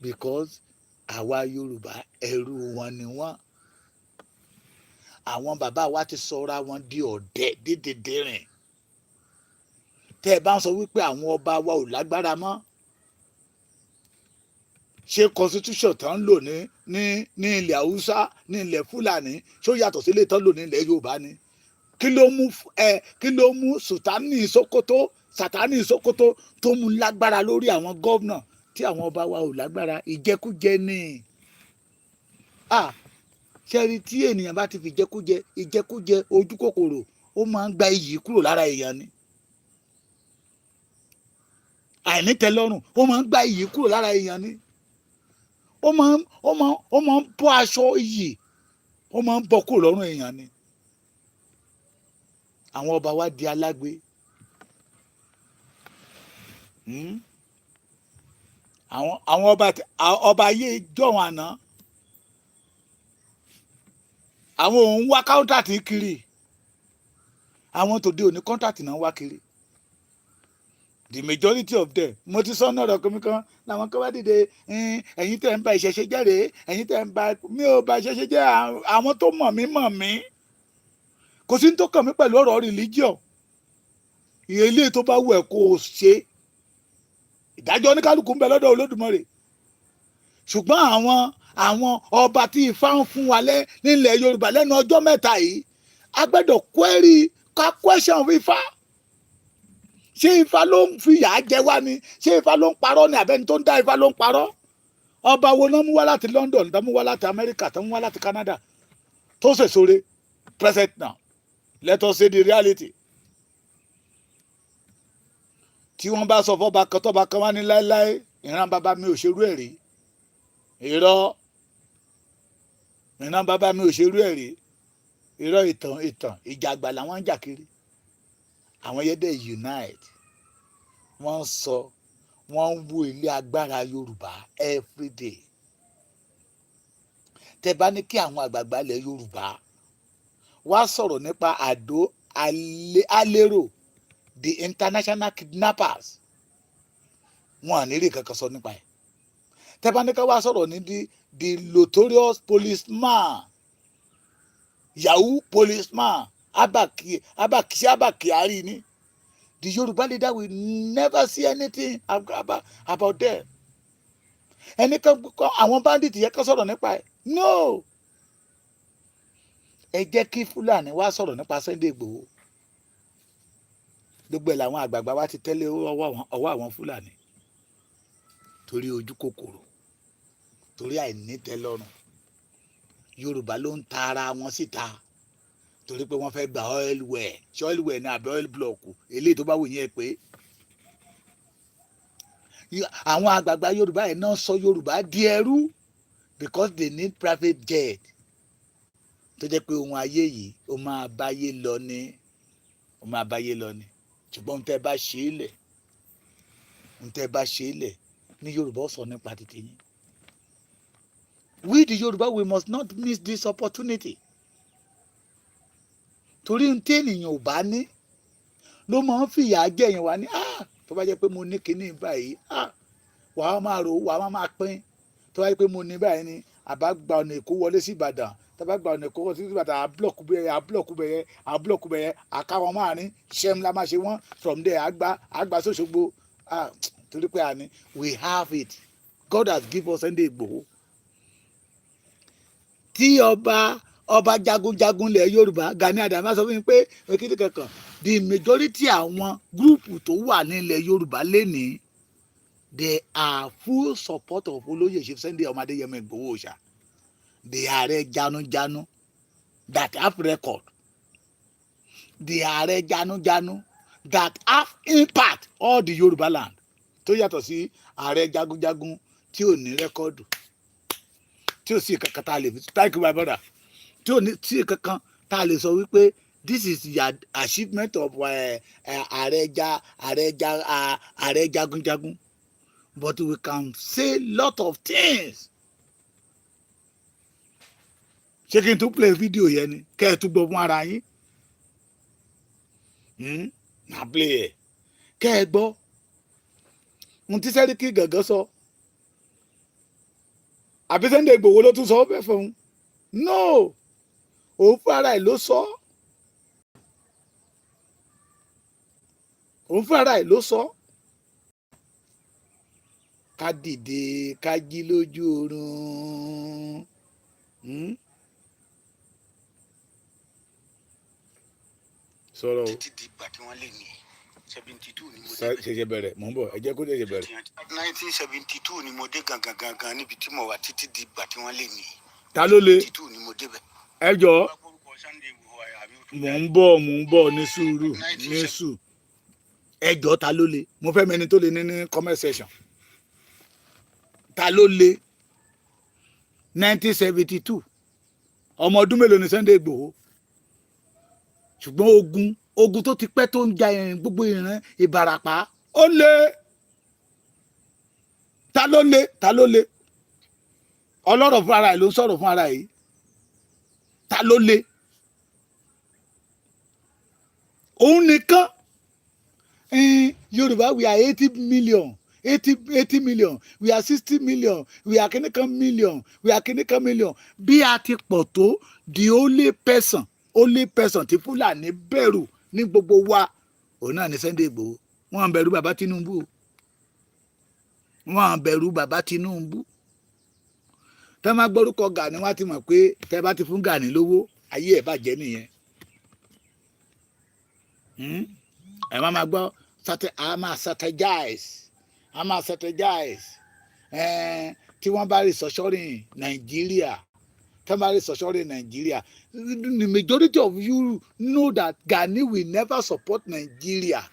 because àwa Yorùbá, ẹrú wọn ni wọ́n. Àwọn bàbá wa ti sọra wọn di ọ̀dẹ̀ dídìdìrìn. Tẹ́ ẹ bá ń sọ wípé àwọn ọba wa ò lágbára mọ́, ṣé constitution tó ń lò ní ilẹ̀ Haúsá, ní ilẹ̀ Fúlàní, ṣó yàtọ̀ sí ilé tó ń lò ní ilẹ̀ Yorùbá ni? Kí ló mú Sultani Sokoto, Sátánì Sokoto, tó mú lágbára lórí àwọn gómìnà tí àwọn ọba wa ò lágbára? Ìjẹkújẹ ni. Ah, ṣẹ́rí, tí ènìyàn bá ti fi ìjẹkújẹ, ìjẹkújẹ, ojú kòkòrò, ó máa ń gba iyì kúrò lára èèyàn ni. Àìnítẹ́lọ́rùn, ó máa ń gba iyì kúrò lára èèyàn ni. Ó máa ń bọ́ aṣọ iyì, ó máa ń bọ́ kúrò lọ́rùn èèyàn ni. Àwọn ọba wa di alágbe. Àwọn ọba ayé jọ̀wọ́n àná, àwọn òun wá contract kiri. Àwọn tòde òní, contract náà wá kiri, the majority of them. Mo ti sọ náà rọ̀ kan làwọn kan bá dìde, "Ẹ̀yin tẹ̀ ń ba ìṣẹ̀ṣe jẹ́ rèé, ẹ̀yin tẹ̀ ń ba." Mi ò ba ìṣẹ̀ṣe jẹ́. Àwọn tó mọ̀ mí mọ̀ mí. Kò sí ní tó kàn mí pẹ̀lú ọ̀rọ̀ religion. Ilé tó bá wù ẹ́ kó o ṣe, ìdájọ́ oníkálukú ń bẹ lọ́dọ̀ Olódùmarè. Ṣùgbọ́n àwọn ọba tí Ifá ń fún wa lẹ́ nílẹ̀ Yorùbá lẹ́nu ọjọ́ mẹ́ta yìí, a gbọ́dọ̀ query, ká question Ifá. Ṣé Ifá ló ń fi ìyà jẹ wá ni? Ṣé Ifá ló ń parọ́ ni, àbẹ́ni tó ń dá Ifá ló ń parọ́? Ọba wo náà mú wá láti London, tó mú wá láti America, tó mú wá láti Canada, tó ṣèṣore present now? Let us say the reality. Tí wọ́n bá sọ fọ́ba kan, tọ́ba kan wá ní láéláé, ìran bàbá mi ò ṣerú ẹ̀ rí. Irọ́, ìran bàbá mi ò ṣerú ẹ̀ rí. Irọ́, ìtàn, ìtàn ìjà àgbà làwọn ń jà kiri. Àwọn yẹn dẹ̀ unite, wọ́n ń sọ, wọ́n ń wó ilé agbára Yorùbá everyday. Tẹ́ bá ní kí àwọn àgbààgbà ilẹ̀ Yorùbá wá sọ̀rọ̀ nípa Àdó Alérò, the international kidnappers, wọn à ní rí kankan sọ nípa ẹ̀. Tẹ́ bá ní ká wá sọ̀rọ̀ ní the notorious policeman, yahoo policeman, Abba Kyari ni, the Yorùbá leader will never see anything about them. Ẹni kan àwọn bandit yẹ ká sọ̀rọ̀ nípa ẹ̀? No. Ẹ jẹ́ kí Fúlàní wá sọ̀rọ̀ nípa Sunday Igboho. Gbogbo ẹ̀ làwọn àgbààgbà wa ti tẹ́lẹ̀ ọwọ́ àwọn Fúlàní torí ojú kòkòrò, torí àìnítẹ́lọ́rùn. Yorùbá ló ń ta ara wọn síta torí pé wọ́n fẹ́ gba oil well. Ṣé oil well ní àbí oil block? Eléyìí tó bá wù yín ẹ pé àwọn àgbààgbà Yorùbá yìí náà sọ Yorùbá di ẹrú because they need private jet, tó jẹ́ pé ohun ayé yìí, ó máa báyé lọ ní, ó máa báyé lọ ní. Ṣùgbọ́n ohun tẹ́ bá ṣe é lẹ̀, ohun tẹ́ bá ṣe é lẹ̀ ní Yorùbá ó sọ nípa títí yín. We the Yorùbá, we must not miss this opportunity, torí ohun tí ènìyàn ò bá ní Ló máa ń fìyà jẹ̀yìn wá ní, ah, tó bá jẹ́ pé mo ní kinní báyìí, ah, wàá máa rò, wàá máa pín. Tó bá jẹ́ pé mo ní báyìí ni, àbá gba ọ̀nà Èkó wọlé sí Ìbàdàn. Tó bá gba ọ̀nà Èkó wọlé sí Ìbàdàn, à block bẹ́yẹ, à block bẹ́yẹ, à block bẹ́yẹ, àkáwọn márùn ṣẹ́m la máa ṣe wọ́n. From there, àgbà sọ́ṣogbo. Ah, torí pé àní we have it. God has given us Sunday Igboho. Tí ọba jagunjagun ilẹ̀ Yorùbá Gani Adams sọ fún mi pé òkìtì kankan, the majority àwọn group tó wà nílẹ̀ Yorùbá lénìí, they are full support of olóyè Chief Sunday ọmọ Adéyẹmọ Ìgbòho Òòṣà, the ààrẹ janujanu that have record, the ààrẹ janujanu that have impact all the Yorùbá land, tó yàtọ̀ sí ààrẹ jagunjagun tí ò ní record, tí ò sí kankan tá a lè fi. Thank you, my brother. Tí ò ní tí kankan tá a lè sọ wípé this is the achievement of ààrẹ jagunjagun, but we can say lot of things. Ṣé kí n tún play video yẹn ni, kẹ́ ẹ tún gbọ́ fún ara yín? Na play ẹ̀ kẹ́ ẹ gbọ́ ohun tí Sẹ́ríkì gàngán sọ. Àbí Sunday Igboho ló tún sọ ọ́ bẹ́ẹ̀ fún un? No, òun fún ara ẹ̀ ló sọ, òun fún ara ẹ̀ ló sọ. Ká dìde, ká jí lójú oorun. Sọ̀rọ̀ o. Títí di ìgbà tí wọ́n lé ní 72 ni mo débẹ̀. Ṣẹ̀ṣẹ̀ bẹ̀rẹ̀, mò ń bọ̀, ẹ jẹ́ kó ṣẹ̀ṣẹ̀ bẹ̀rẹ̀. 1972 ni mo dé gangan gangan níbi tí mo wà títí di ìgbà tí wọ́n lé ní Ta ló le? 72 ni mo débẹ̀. Ẹ jọ̀ọ́. Bá gbórúkọ Sunday Igboho, àyà mi ò tún Mò jáde. ń bọ̀, mò ń bọ̀, ní sùúrù, ní sùúrù. Ẹ jọ̀ọ́, ta ló le? Mo fẹ́ mẹni tó le ní comment section. Ta ló le? 1972, ọmọ ọdún mélòó ni Sunday Igboho? Ṣùgbọ́n ogun tó ti pẹ́ tó ń ja ìrìn gbogbo ìran Ìbàràpá, ó le. Ta ló le? Ta ló le? Ọlọ́rọ̀ fún ara ẹ̀ ló ń sọ̀rọ̀ fún ara yìí. Ta ló le? Òun nìkan. Yorùbá, we are 80 million, 80 million, we are 60 million, we are kìnìkan million, we are kìnìkan million. Bí a ti pọ̀ tó, the only person tí Fúlàní bẹ̀rù ní gbogbo wa, òun náà ni Sunday Igboho. Wọ́n bẹ̀rù bàbá Tinubu o, wọ́n bẹ̀rù bàbá Tinubu. Tẹ́ máa gbórúkọ Gani, wọ́n á ti mọ̀ pé tẹ́ bá ti fún Gani lówó, ayé ẹ̀ bàjẹ́ nìyẹn. Ẹ má máa gbọ́, a máa strategize, a máa strategize. Tí wọ́n bá restructuring Nàìjíríà, tí wọ́n bá restructuring Nàìjíríà, the majority of you know that Gani will never support Nigeria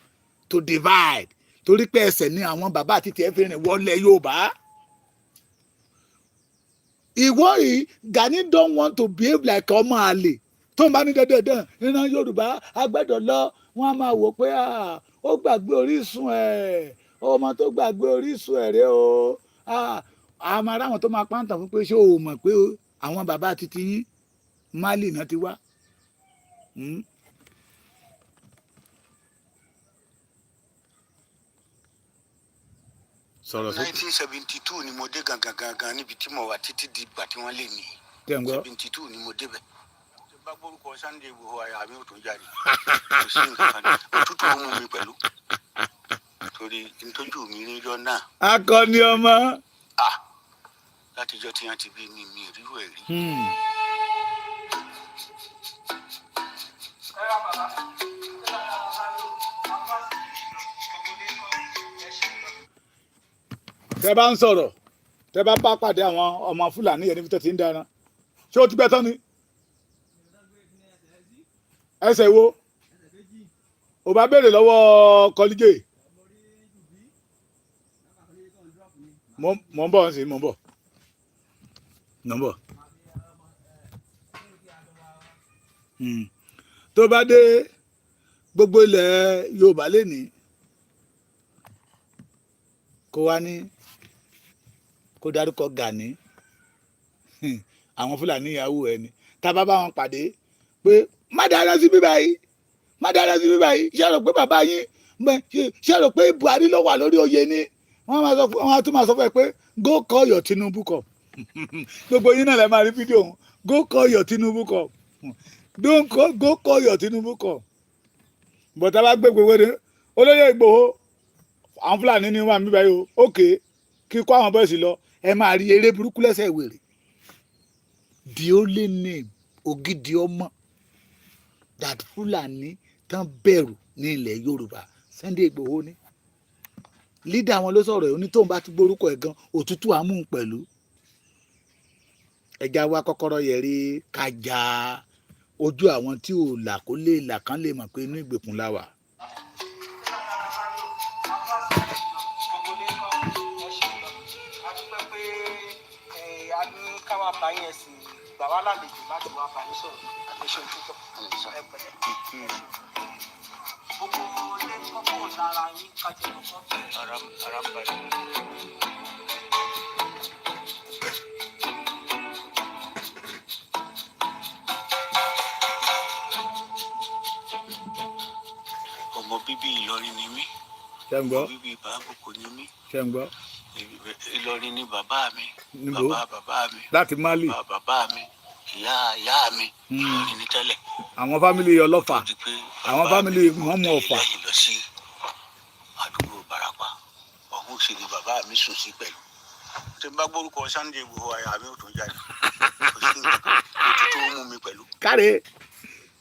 to divide, torí pé ẹsẹ̀ ní àwọn bàbá àti tiẹ̀ fi rìn wọlé Yorùbá. Ìwọ yìí, Gani don't want to behave like ọmọ àlè tó ń bá ní dandandan ìran Yorùbá agbẹ́dọ̀ lọ. Wọ́n á máa wò pé ó gbàgbé orísun ẹ̀, ọmọ tó gbàgbé orísun ẹ̀ rẹ o. A máa ráwọn tó máa pàǹtàn fún pé ṣé o mọ̀ pé àwọn bàbá titi yín Mali náà ti wá. Sọ̀rọ̀ sókè. 1972 ni mo dé gangan gangan níbi tí mo wà títí di ìgbà tí wọ́n lé ní Tẹ̀ ń gbọ́. 72 ni mo débẹ̀. Tí bá gbórúkọ Sunday Igboho, àyà mi ò tún jáde. Kò sí nǹkan kan, òtútù ó mú mi pẹ̀lú torí ntójú mi níjọ́ náà. Akọni ọmọ. Ah, látijọ́ tí wọ́n ti bí mi, mi ò rírú ẹ̀ rí. Tẹ bá ń sọ̀rọ̀, tẹ bá bá pàdé àwọn ọmọ Fúlàní yẹn níbi tó ti ń dáná, ṣé o ti gbẹ tán ni? Ẹsẹ̀ wo ò bá béèrè lọ́wọ́ kọ́lígè? Mo ń bọ̀ sí, mo ń bọ̀, mo ń bọ̀. Tó bá dé gbogbo ilẹ̀ Yorùbá lénìí, kó wá ní kó dárúkọ Gani, àwọn Fúlàní ìyàwó ẹni tá a bá bá wọn pàdé pé má dáná sí bíbá yìí. Má dára sí bíbá yìí. Ṣé rò pé bàbá yín, ṣé rò pé Buhari ló wà lórí oyè ni? Wọ́n máa sọ fún, wọ́n á tún máa sọ fún ẹ pé, "Go call your Tinubu come." Gbogbo yín náà lè máa rí fídíò wọn. "Go call your Tinubu come." Don't call, go call your Tinubu come. Bọ̀tá bá gbé gbogbo ní olóyè Ìgbòho, àwọn Fúlàní ní wà níbẹ̀ yìí o, ókè kí kó àwọn boys lọ, ẹ máa rí eré burúkú lẹ́sẹ̀ wèrè. The only name, ògidì ọmọ that Fúlàní tán bẹ̀rù ní ilẹ̀ Yorùbá, Sunday Ìgbòho ni leader wọn ló sọ̀rọ̀ ẹ̀. Oní tóun bá ti gbórúkọ ẹ̀ gan, òtútù àmú pẹ̀lú ẹja wa kọ́kọ́rọ́ yẹrí kájà ojú àwọn tí ò là kó lè là kán lè mọ̀ pé inú ìgbèkùn la wà. Gbogbo ilé kọ́, ẹ ṣe lọ. A dúpẹ́ pé a ní káwá bá yín, ẹ sì gbà wá lálejò láti wá bá yín sọ̀rọ̀. Ẹ ṣeun púpọ̀, ẹ pẹ̀lẹ́. Gbogbo ilé kọ́, kò lára yín kájọ kọ́kọ́ bẹ̀rẹ̀? Ara ń balẹ̀. Ọmọ bíbí Ìlọrin ni mí. Ṣé ń gbọ́? Ọmọ bíbí Bàbòkò ni mí. Ṣé ń gbọ́? Ìlọrin ni bàbá mi. Níbo? Bàbá bàbá mi. Láti Mali. Bàbá bàbá mi, ìyá ìyá mi, Ìlọrin ní tẹ́lẹ̀. Àwọn family ọlọ́fà. Tó di pé Àwọn bàbá family mi mọ́mú tẹ̀lé Ọ̀fà. lẹ́yìn lọ sí àdúgbò Barapa, ọ̀hún sì ni bàbá mi sùn sí pẹ̀lú. Tí n bá gbórúkọ Sunday Igboho, àyà mi ò tún jáde. Kò sí nǹkan kan, òtútù ó mú mi pẹ̀lú. Káre.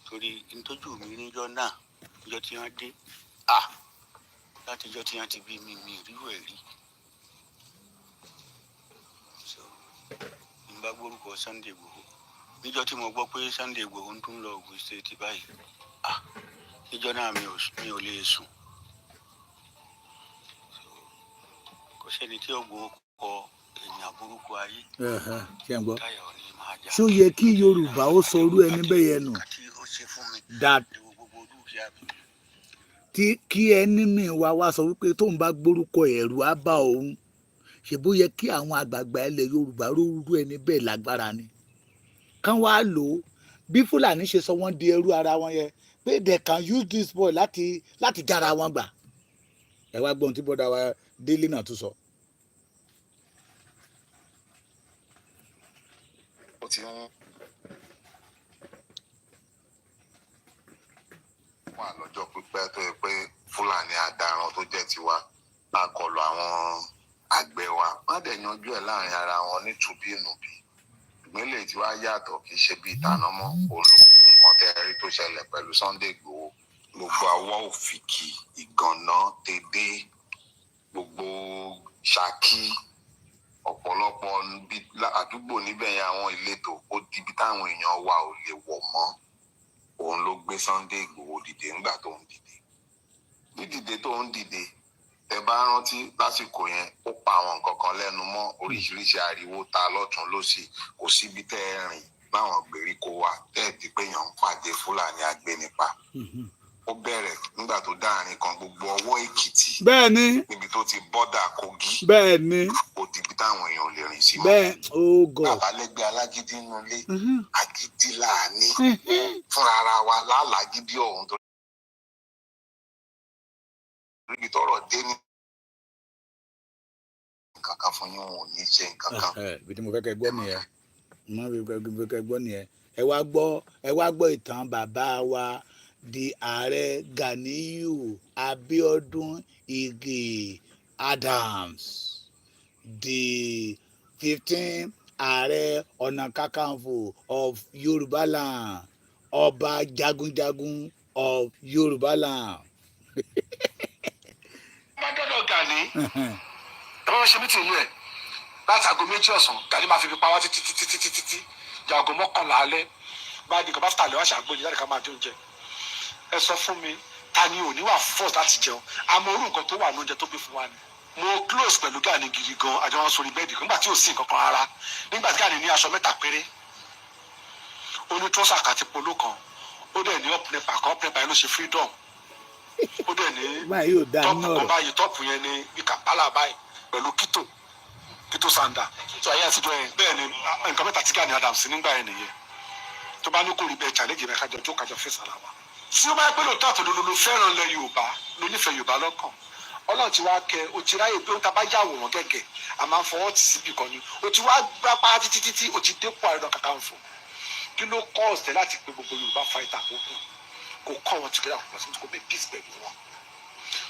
Torí ntójú mi níjọ́ náà, níjọ́ tí wọ́n dé, ah, látijọ́ tí wọ́n ti bí mi, mi rí ẹ̀ rí. So n bá gbórúkọ Sunday Igboho, níjọ́ tí mo gbọ́ pé Sunday Igboho ń tún lọ Ògùn State báyìí, ah, níjọ́ náà mi ò lè sùn. So kò sẹ́ni tí ó gbọ́ kọ èèyàn burúkú ayé. Ṣé ń gbọ́? Táyà ò ní máa jà. Ṣó yẹ kí Yorùbá ó sọ irú ẹni bẹ́ẹ̀ yẹn nù? Àti ó ṣe fún mi That ewu gbogbo dúkìá mi. Tí kí ẹni mi wá wá sọ wípé tóun bá gbórúkọ, ẹ̀rù á bá òun, ṣe bó yẹ kí àwọn àgbààgbà ilẹ̀ Yorùbá rúurú ẹni bẹ́ẹ̀ lágbára ni, kán wá lò ó bí Fúlàní ṣe sọ wọ́n di ẹrú ara wọn yẹn, pé they can use this boy láti jára wọn gbà. Ẹ wá gbọ́n tí bọ́dà wa Délé náà tún sọ. Ó ti ń wà lọ́jọ́ pípẹ́ tó yẹ pé Fúlàní adaran tó jẹ́ tiwa á kọlù àwọn àgbẹ̀ wa, wọ́n á dẹ̀ yanjú ẹ̀ láàrin ara wọn ní tùbí-ìnùbí. Ìpínlẹ̀ tí wàá yàtọ̀, kì í ṣe bíi ìtànà mọ́. Olówó nǹkan tẹ́ ẹ rí tó ṣẹlẹ̀ pẹ̀lú Sunday Igboho, gbogbo àwọ̀ òfìkì ìgànná tèdè, gbogbo Ṣakí, ọ̀pọ̀lọpọ̀ àdúgbò níbẹ̀ yẹn, àwọn ìletò, ó di ibi táwọn èèyàn wa ò lè wọ̀ mọ́. Òun ló gbé Sunday Igboho dìde. Ńgbà tó ń dìde, dídìde tó ń dìde, tẹ bá rántí lásìkò yẹn, ó pa àwọn nǹkan kan lẹ́nu mọ́. Oríṣiríṣi ariwo ta lọ́tún lọ́sì. Kò síbi tẹ́ ẹ rìn láwọn gbèríko wa tẹ́ ẹ di pé èèyàn ń pàdé Fúlàní agbénipa. Ó bẹ̀rẹ̀ nígbà tó dáàrin kan, gbogbo ọwọ́ Èkìtì, bẹ́ẹ̀ ni níbi tó ti bọ́dà Kogi, bẹ́ẹ̀ ni ó di ibi táwọn èèyàn ò lè rìn sí mọ́. Bẹ́ẹ̀, oh God. Bàbá lẹ́gbẹ́ alágídí nínú ilé, agídí láàní fúnra ara wa lálàgídí ọ̀hún tó níbi tọ́rọ̀ dé ní nǹkan kan fún yín, wọn ò ní ṣe nǹkan kan. Ibi tí mo fẹ́ kẹ́ gbọ́ nìyẹn, mo fẹ́ kẹ́ gbọ́ nìyẹn. Ẹ wá gbọ́, ẹ wá gbọ́ ìtàn bàbá wa, di Ààrẹ Ganiyu Abiodun Ige Adams, the 15 Ààrẹ Ọ̀nà Kakanfò of Yorùbá land, ọba jagunjagun of Yorùbá land. Bá dọ́dọ̀ Gani, ẹ bá wọn ṣe meeting ẹ̀ láti aago 2 ọ̀sán, Gani máa fi fi pa wá títí títí títí títí di aago 11 alẹ́. Bá a di nǹkan bá fìtà lè wá ṣàgbọ́n jáde ká máa jẹ oúnjẹ. Ẹ sọ fún mi, ta ni ò ní wà force láti jẹun? Àmọ́ orú nǹkan tó wà ní oúnjẹ tó gbé fún wa ni. Mo close pẹ̀lú Gani gidi gan, àjọ wọn sórí bed nígbà tí ò sí nǹkan kan rárá, nígbà tí Gani ní aṣọ mẹ́ta péré. Ó ní trouser àti polo kan, ó dẹ̀ ní up nepa kan, up nepa yẹn ló ṣe freedom, ó dẹ̀ ní Báyìí ò dáa top nínú kan ọ̀rọ̀. báyìí, top yẹn ní bí Kampala báyìí pẹ̀lú kito kito sanda tó ayé àtijọ́ yẹn. Bẹ́ẹ̀ ni nǹkan mẹ́ta tí Gani Adams nígbà yẹn nìyẹn. Tó bá ní kò rí bẹ́ẹ̀, challenge rẹ̀, kájọ jó, kájọ fèsì ara wa. Tí ó bá yẹ pé lóòótọ́ àtòdodo ló fẹ́ràn ilẹ̀ Yorùbá, ló nífẹ̀ẹ́ Yorùbá lọ́kàn, Ọlọ́run ti wá kẹ o, ti ráyè pé ó ta bá yàwòrán gẹ́gẹ́, a máa ń fọwọ́ tì síbì kan ni. O ti wá gbápá títí títí, o ti dépò Ààrẹ Ọ̀nà Kakanfò. Kí ló kọ́ ọ̀sẹ̀ láti pé gbogbo Yorùbá fighter tó kù, kò kọ́ wọn together, kò sí kò make peace pẹ̀lú wọn?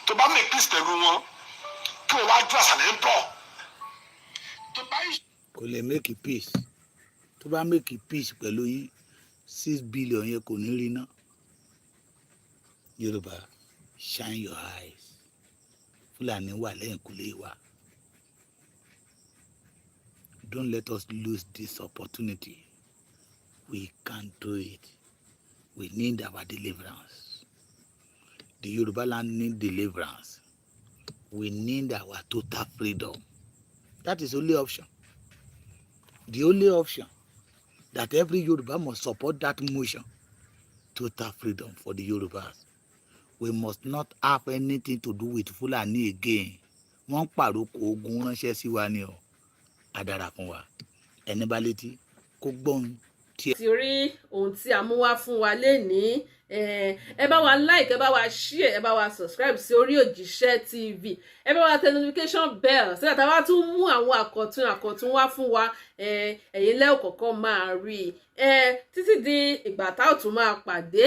Tó bá make peace pẹ̀lú wọn, kí wọ́n wá dúró àṣàlẹ̀ ń bọ̀ tó bá yìí. Kò lè make peace. Tó bá make peace pẹ̀lú yín, 6 billion yẹn kò ní rí ná. Yorùbá, shine your eyes. Fúlàní wà lẹ́yìnkùlé wa. Don't let us lose this opportunity. We can do it. We need our deliverance. The Yoruba land need deliverance. We need our total freedom. That is only option, the only option that every Yoruba must support, that motion, total freedom for the Yorubas. We must not have anything to do with Fulani again. Wọ́n ń pàrokò ogun ránṣẹ́ sí wa ni o. Àdàrà fún wa. Ẹni bá létí kó gbọ́n tí. Ti rí ohun tí a mú wá fún wa lénìí. Ẹ bá wa like, ẹ bá wa share, ẹ bá wa subscribe sí orí Òjíṣẹ́ TV. Ẹ bá wa tẹ notification bell sígbà tá a bá tún mú àwọn àkọ̀tun àkọ̀tun wá fún wa, ẹ̀yin lẹ́ẹ̀ kọ̀ọ̀kan máa rí i. Títí di ìgbà tá ò tún máa pàdé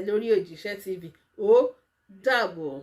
lórí Òjíṣẹ́ TV, ó dàbọ̀.